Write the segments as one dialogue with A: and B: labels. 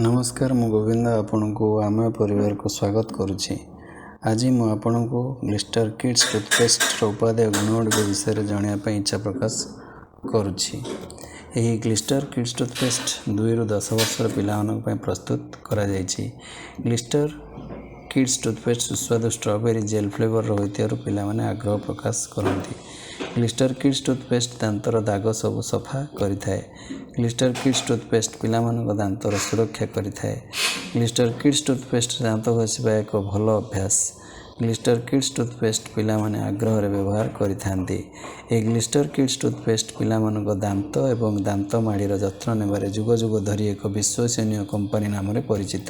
A: ନମସ୍କାର, ମୁଁ ଗୋବିନ୍ଦ ଆପଣଙ୍କୁ ଆମ ପରିବାରକୁ ସ୍ୱାଗତ କରୁଛି। ଆଜି ମୁଁ ଆପଣଙ୍କୁ ଗ୍ଲିଷ୍ଟର କିଡ଼୍ସ ଟୁଥପେଷ୍ଟର ଉପାଦେୟ ଗୁଣଗୁଡ଼ିକ ବିଷୟରେ ଜଣାଇବା ପାଇଁ ଇଚ୍ଛା ପ୍ରକାଶ କରୁଛି। ଏହି ଗ୍ଲିଷ୍ଟର କିଡ଼୍ସ ଟୁଥପେଷ୍ଟ 2ରୁ 10 ବର୍ଷର ପିଲାମାନଙ୍କ ପାଇଁ ପ୍ରସ୍ତୁତ କରାଯାଇଛି। ଗ୍ଲିଷ୍ଟର କିଡ଼୍ସ ଟୁଥପେଷ୍ଟ ସୁସ୍ୱାଦୁ ଷ୍ଟ୍ରବେରୀ ଜେଲ୍ ଫ୍ଲେଭରର ହୋଇଥିବାରୁ ପିଲାମାନେ ଆଗ୍ରହ ପ୍ରକାଶ କରନ୍ତି। ଗ୍ଲିଷ୍ଟର କିଡ଼୍ସ ଟୁଥପେଷ୍ଟ ଦାନ୍ତର ଦାଗ ସବୁ ସଫା କରିଥାଏ। ଗ୍ଲିଷ୍ଟର କିଡ଼୍ସ ଟୁଥପେଷ୍ଟ ପିଲାମାନଙ୍କ ଦାନ୍ତର ସୁରକ୍ଷା କରିଥାଏ। ଗ୍ଲିଷ୍ଟର କିଡ଼୍ସ ଟୁଥପେଷ୍ଟ ଦାନ୍ତ ଘଷିବା ଏକ ଭଲ ଅଭ୍ୟାସ। ଗ୍ଲିଷ୍ଟର କିଡ଼୍ସ ଟୁଥପେଷ୍ଟ ପିଲାମାନେ ଆଗ୍ରହରେ ବ୍ୟବହାର କରିଥାନ୍ତି। ଏହି ଗ୍ଲିଷ୍ଟର କିଡ଼୍ସ ଟୁଥପେଷ୍ଟ ପିଲାମାନଙ୍କ ଦାନ୍ତ ଏବଂ ଦାନ୍ତ ମାଢ଼ିର ଯତ୍ନ ନେବାରେ ଯୁଗ ଯୁଗ ଧରି ଏକ ବିଶ୍ୱସନୀୟ କମ୍ପାନୀ ନାମରେ ପରିଚିତ।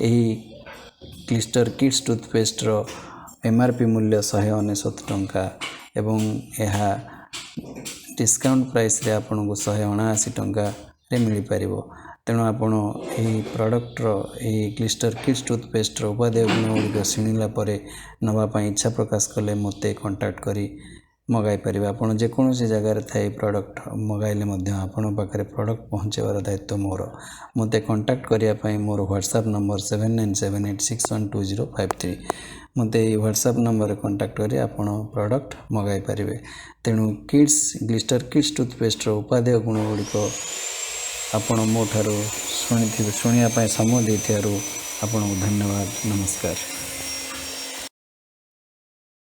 A: ଏହି ଗ୍ଲିଷ୍ଟର କିଡ଼୍ସ ଟୁଥପେଷ୍ଟର ଏମ୍ଆର୍ପି ମୂଲ୍ୟ 199 ଟଙ୍କା ଏବଂ ଏହା ଡିସକାଉଣ୍ଟ ପ୍ରାଇସ୍ରେ ଆପଣଙ୍କୁ 179 ଟଙ୍କାରେ ମିଳିପାରିବ। ତେଣୁ ଆପଣ ଏହି ପ୍ରଡ଼କ୍ଟର, ଏହି ଗ୍ଲିଷ୍ଟର କିଡ଼୍ସ ଟୁଥପେଷ୍ଟର ଉପାଦେୟ ଗୁଣ ଗୁଡ଼ିକ ଶୁଣିଲା ପରେ ନେବା ପାଇଁ ଇଚ୍ଛା ପ୍ରକାଶ କଲେ ମୋତେ କଣ୍ଟାକ୍ଟ କରି ମଗାଇ ପାରିବେ। ଆପଣ ଯେକୌଣସି ଜାଗାରେ ଥାଇ ପ୍ରଡ଼କ୍ଟ ମଗାଇଲେ ମଧ୍ୟ ଆପଣଙ୍କ ପାଖରେ ପ୍ରଡ଼କ୍ଟ ପହଞ୍ଚାଇବାର ଦାୟିତ୍ୱ ମୋର। ମୋତେ କଣ୍ଟାକ୍ଟ କରିବା ପାଇଁ ମୋର WhatsApp number 7978612053। ମୋତେ ଏଇ ହ୍ୱାଟ୍ସଆପ୍ ନମ୍ବରରେ କଣ୍ଟାକ୍ଟ କରି ଆପଣ ପ୍ରଡ଼କ୍ଟ ମଗାଇ ପାରିବେ। ତେଣୁ ଗ୍ଲିଷ୍ଟର କିଡ଼୍ସ ଟୁଥପେଷ୍ଟର ଉପାଦେୟ ଗୁଣ ଗୁଡ଼ିକ ଆପଣ ମୋ ଠାରୁ ଶୁଣିଥିବେ। ଶୁଣିବା ପାଇଁ ସମୟ ଦେଇଥିବାରୁ ଆପଣଙ୍କୁ ଧନ୍ୟବାଦ। ନମସ୍କାର।